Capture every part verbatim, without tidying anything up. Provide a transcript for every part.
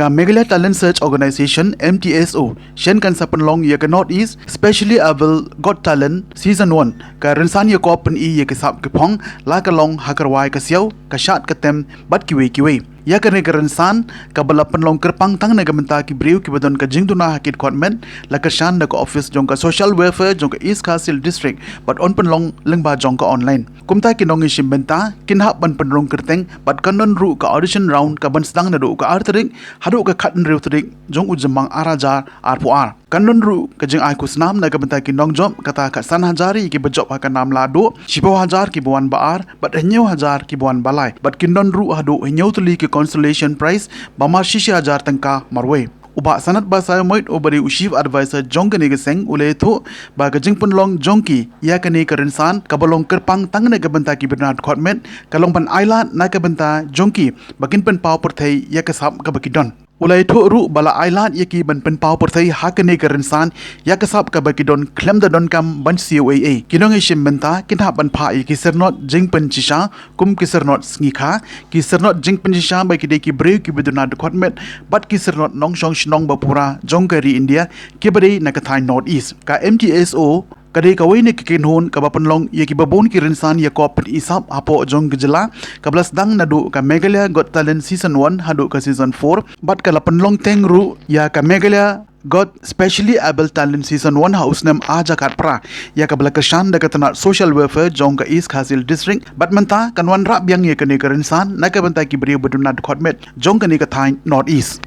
Ka Meghalaya Talent Search Organisation, M T S O, shen kan sa pynlong ïa ka North East Specially Able Got Talent Season one, ka rynsan ïakop pyni ïa ki sap ki phong, la ka long ha ka rwai ka siaw, ka shad ka tem, bad kiwei kiwei. Ïa kane ka rynsan, kaba la pynlong kyrpang tang na ka bynta ki briew kiba don ka jingduna ha ki dkhot met, la kyrshan da ka office jong ka Social Welfare jong ka East Khasi Hills District, bad yn pynlong lyngba jong ka online. Kumta ki nongïashim bynta, kin hap ban pynrung kyrteng, bad kan don ruh ka audition round kaban sdang naduh ka ar tarik, haduh ka khathynriew tarik, jong u Jymmang ar hajar arphew ar. Kan don ruh ka jingai khusnam na ka bynta ki nongjop, kata ka san hajar ïa kiba jop ha ka nam lahduh, shiphew hajar kiba wan ba-ar, bad hynñiew hajar kiba wan balai. Bad kin don ruh haduh hynñiew tylli ki consolation prize, ba mar shishi hajar tyngka marwei. U Bah Sanatbah Saïawmoit uba dei u Chief Advisor jong kane ka seng u la ïathuh ba ka jingpynlong jong ki ïa kane ka rynsan kaba long kyrpang tang na ka bynta kiba duna dkhot met, ka long ban ailad na ka bynta jong ki ba kin pynpaw pyrthei ïa ka sap kaba ki don. U la ïathuh ruh ba la ailad ïa ki ban pynpaw pyrthei ha kane ka rynsan ïa ka sap kaba ki don khlem da donkam ban siew ei ei. Ki nongïashim bynta kin hap ban phah ïa ki syrnod jingpynshisha kum ki syrnod sngikha, ki syrnod jingpynshisha ba ki dei ki briew kiba duna dkhot met, bad ki syrnod nongshong shnong ba pura jong ka ri India, kiba dei na ka thaiñ North East. Ka M T S O ka dei kawei na ki kynhun kaba pynlong ïa kiba bun ki rynsan ïakop pyni sap hapoh jong ka jylla, kaba la sdang naduh ka Meghalaya Got Talent Season one haduh ka Season four, bad ka la pynlong teng ruh ïa ka Meghalaya Got Specially Able Talent Season one ha u snem ar hajar khatphra, ïa kaba la kyrshan da ka tnat Social Welfare jong ka East Khasi Hills District, bad mynta kan wanrah biang ïa kane ka rynsan na ka bynta ki briew ba duna dkhot met jong kane ka thaiñ North East.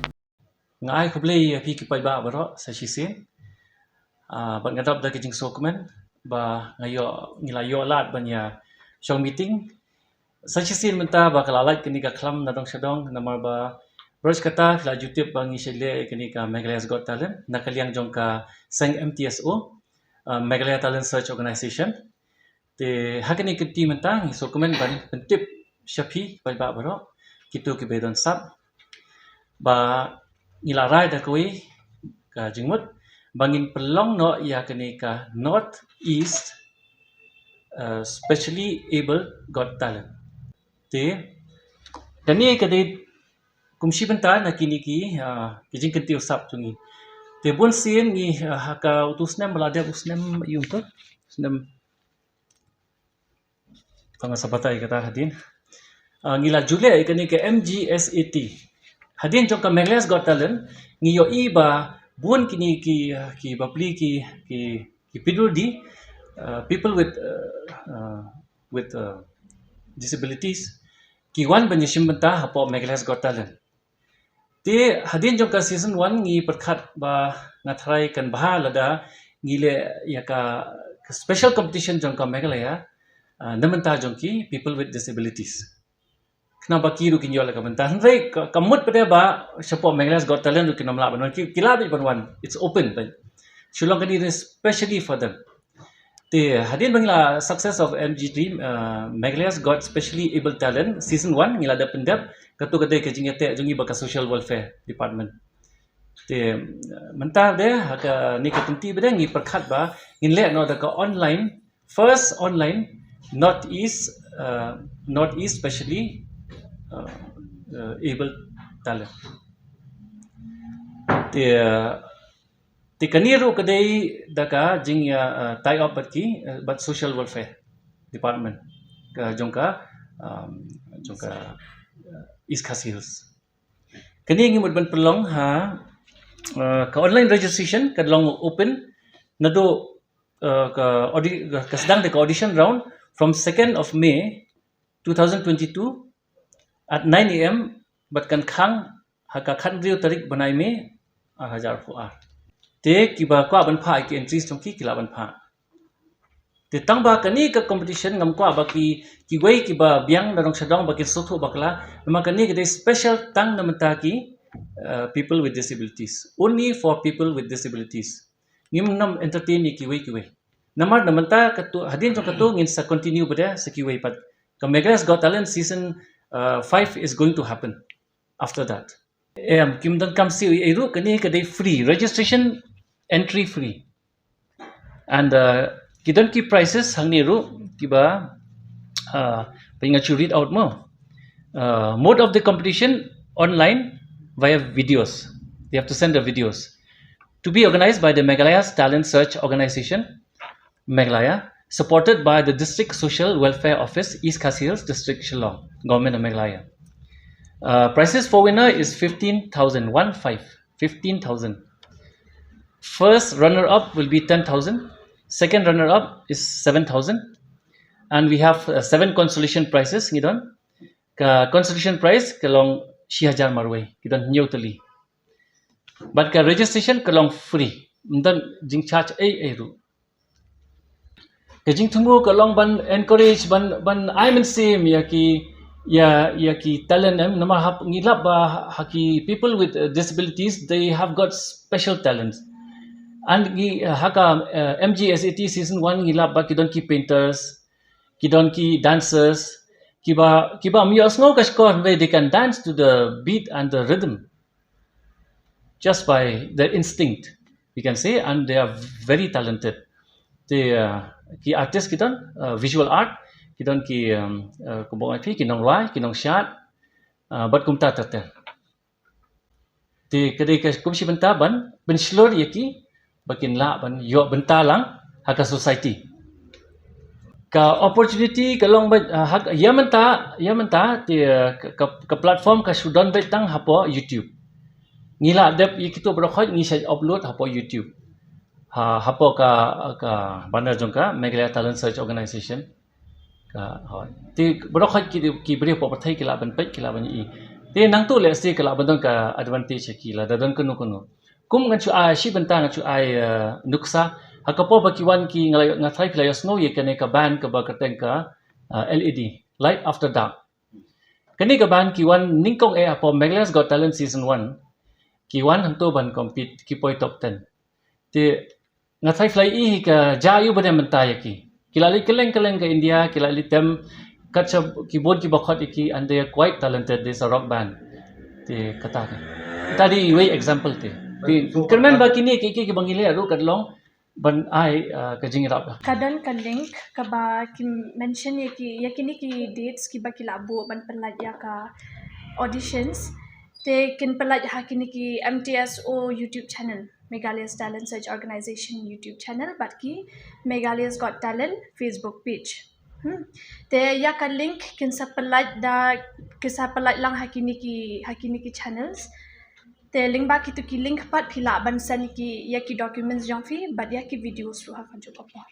Nga ai khublei ïa phi ki paidbah baroh sa shisien. Ah, bad nga dap da ka jingsngewkmen ba nga ïoh, ngi la ïoh lad ban ïa shong meeting. Sa shisien mynta ba ka la lait kane ka khlam na dong sha dong, namar ba baroh kata phi la ju tip ba ngi shait leh kane ka Meghalaya's Got Talent na ka liang jong ka seng M T S O, ah, Meghalaya Talent Search Organisation. Te ha kane ka kynti mynta ngi sngewkmen ban pyntip sha phi paidbah baroh, kito kiba don sap, ba ngi la rai da kawei ka jingmut ba ngin pynlong noh ïa kane ka North East, uh, Specially Able Got Talent. Te kane ka dei kum shi bynta na kine ki, uh, ki jingkyntiew sap jong ngi. Te bun sien ngi, uh, ha ka utu u snem ba la dep, u snem ïa utu u snem, tang nga sa batai kata hadien. Ah, ngi la ju leh ïa kane ka M G S A T. Hadien jong ka Meghalaya's Got Talent, ngi ïohi ba bun kine ki, ah, ki bapli ki, ki, ki P W D, ah, people with, ah, ah, with, ah, disabilities, ki wan ban ïashim bynta hapoh Meghalaya's Got Talent. Te hadien jong ka season one ngi pyrkhat ba nga tharai kan bha lada ngi leh ïa ka, ka special competition jong ka Meghalaya, ah, na bynta jong ki people with disabilities. Khnang ba ki ruh kin ïoh la ka bynta. Hynrei ka, ka mut pat ba shapoh Meghalaya's Got Talent ruh kin ym lah ban wan, ki, ki lah beit ban wan. It's open beit. Shu long kane specially for them. Te hadien ba ngi la success of M G T, uh, Meghalaya's Got Specially Able Talent season one, ngi la dep pyndep, kato ka dei ka jingïateh jong ngi bad ka Social Welfare Department. Te, uh, mynta de ha kane ka kynti pat de ngi pyrkhat ba ngin leh noh da ka online, first online North East, uh, North East Specially, uh, uh, Able Talent. Te, uh, Te kane ruh ka dei da ka jing, uh, tie up bad ki, uh, bad Social Welfare Department ka jong ka, um, jong ka, uh, East Khasi Hills. Kane ngi mut ban pynlong ha, uh, ka online registration ka long open naduh, uh, ka audi-, ka sdang da ka audition round from second of May two thousand twenty-two at nine A M bad kan khang ha ka khathynriew tarik bnai May, ar hajar arphew ar. Te kiba kwah ban phah ïa ki entries jong ki ki lah ban phah. Te tang ba kane ka competition ngam kwah ba ki, kiwei kiba biang na dong sha dong ba kin sngewthuh bakla, namar kane ka dei special tang na bynta ki, uh, people with disabilities. Only for people with disabilities. Ngim nym entertain ïa kiwei kiwei. Namar na bynta kato, hadien jong kato ngin sa continue bad sa kiwei pat. Ka Meghalaya's Got Talent season, uh, five is going to happen after that. Em, kim donkam siew ei ei ruh, kane ka dei free, registration entry free. And, uh, ki don ki prizes hangne ruh, kiba, uh, pynga chu read out mo. Uh, mode of the competition, online, via videos. They have to send the videos. To be organized by the Meghalaya's Talent Search Organization, Meghalaya, supported by the District Social Welfare Office, East Khasi Hills District, Shillong, Government of Meghalaya. Uh, prizes for winner is fifteen thousand, one five, fifteen thousand. First runner up will be ten thousand. Second runner up is seven thousand. And we have uh, seven consolation prizes ngi don. Ka consolation prize ka long shi hajar marwei, ki don hynñiew tylli. Bad ka registration ka long free, ym don jingcharge ei ei ruh. Ka jingthmu ka long ban encourage, ban ban ai mynsiem ïa ki, ïa ïa ki talent em, namar hap ngi lap ba ha ki people with uh, disabilities, they have got special talents. And ngi uh, ha ka uh, M G S A T season one ngi lap ba ki don ki painters, ki don ki dancers, kiba kiba ym ïohsngew ka shkor, they can dance to the beat and the rhythm just by their instinct, we can say, and they are very talented. Te uh, ki artist ki don uh, visual art, ki don ki um, uh, kumba ngi ki nongrwai, ki nongshad, uh, bad kumta ter ter. Te ka dei ka kum shi bynta ban pynshlur ïa ki ba kin lah ban ïoh bynta lang ha ka society. Ka opportunity ka long ba uh, ha ïa mynta, ïa mynta te uh, ka, ka, ka platform ka shu don beit tang hapoh YouTube. Ngi lah dep ïa kito baroh khoit ngi sa upload hapoh YouTube. Ha hapoh ka ka banner jong ka Meghalaya Talent Search Organization. Ka hoi. Te baroh khoit ki ki briew hapoh pyrthei ki lah ban peit, ki lah ban ïohi. Te nangta lehse ka lah ban don ka advantage ïa ki lada don kano kano. Kum ngan shu ai shi bynta, ngan shu ai uh, nuksa. Ha ka por ba ki wan ki nga la nga tharai phi la ïohsngew ïa kane ka band kaba kyrteng ka uh, L A D, Light After Dark. Kane ka band ki wan nyngkong eh hapoh Meghalaya's Got Talent season one. Ki wan hangto ban compete, ki poi top ten. Te nga tharai phi la ïohi ka jia ïa u ba dei mynta ïa ki. Ki la leit kylleng kylleng ka India, ki la leit tem kat sha ki bun ki ba khot ïa ki, and they are quite talented, this a rock band. Te kata ka. Kata dei iwei example te. Te kyrmen ba kine ki ki ki ba ngi leh ruh ka long ban ai uh, ka jingïarap. Ka don ka link kaba ki mention ïa ki, ïa kine ki dates kiba ki lah buh ban pynlait ïa ka auditions. Te kin pynlait ha kine ki M T S O YouTube channel, Meghalaya's Talent Search Organization YouTube channel, bad ki Meghalaya's Got Talent Facebook page. Hmm. Te ïa ka link kin sa pynlait da, kin sa pynlait lang ha kine ki, ha kine ki channels. Te lyngba kito ki link pat phi lah ban send ki ïa ki documents jong phi bad ïa ki videos ruh ha ka juh ka por.